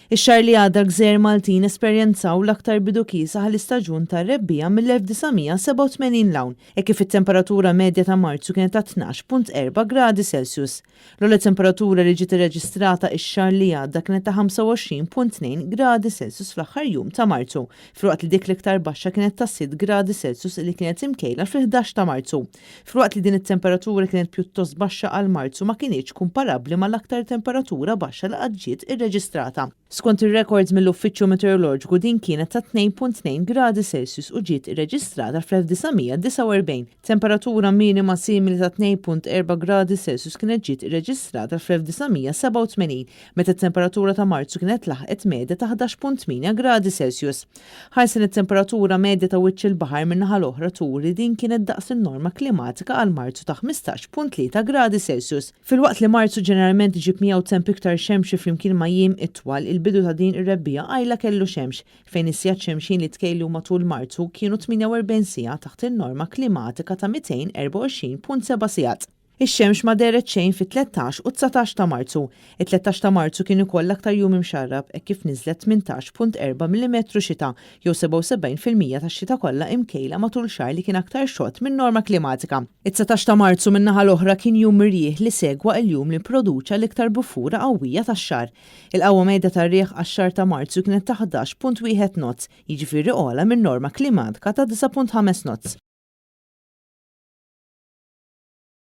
Ix-xahar li għadda l-gżejjer Maltin esperjenzaw l-aktar bidu kiesaħ għall-istaġun tar-rebbiegħa mill-1987 'l hawn, hekk kif it-temperatura medja ta' Marzu kienet ta' 12.4 gradi Celsius. L-ogħla temperatura li ġiet irreġistrata x-xahar li għadda kienet ta' 25.2 gradi Celsius fl-aħħar jum ta' Marzu, filwaqt li dik l-iktar baxxa kienet ta' 6 gradi Celsius li kienet imkejla fil-11 ta' Marzu. Filwaqt li din it-temperatura kienet pjuttost baxxa għal Marzu ma kinitx kumparabbli mal-aktar temperatura baxxa li qatt ġiet irreġistrata. Skont ir-rekords mill-Uffiċċju Meteoroloġiku din kienet ta' 2.2 gradi Celsius u ġiet irreġistrata fl-1949. Temperatura minima simili ta' 2.4 gradi Celsius kienet ġiet irreġistrata fl-1987 meta t-temperatura ta' Marzu kienet laħqet medja ta' 11.8 gradi Celsius. Ħarsa lit-temperatura medja ta' wiċċ il-baħar min-naħa l-oħra turi li din kienet daqs in-norma klimatika għal Marzu ta' 15.3 gradi Celsius. Filwaqt li Marzu ġeneralment iġib miegħu temp iktar xemxi flimkien ma' jiem itwal, il-bidu ta' din ir-rebbiegħa qajla kellu xemx, fejn is-sigħat xemxin li tkejlu matul Marzu kienu 48 siegħa taħt in-norma klimatika ta' 224.7 sigħat. Ix-xemx ma dehret xejn fit-13 u 19 ta' Marzu. It-13 ta' Marzu kien ukoll l-aktar jum imxarrab hekk kif niżlet 18.4 millimetru xita, jew 77% tax-xita kollha imkejla matul xahar li kien aktar xott min-norma klimatika. It-19 ta' Marzu min-naħa l-oħra kien jum irjieħ li segwa il-jum li pproduċa l-iktar bufura qawwija tax-xahar. Il-qawwa medja tar-riħ għax-xahar ta' Marzu kienet ta' 11.1 knots, jiġifieri ogħla min-norma klimatika ta' 9.5 knots.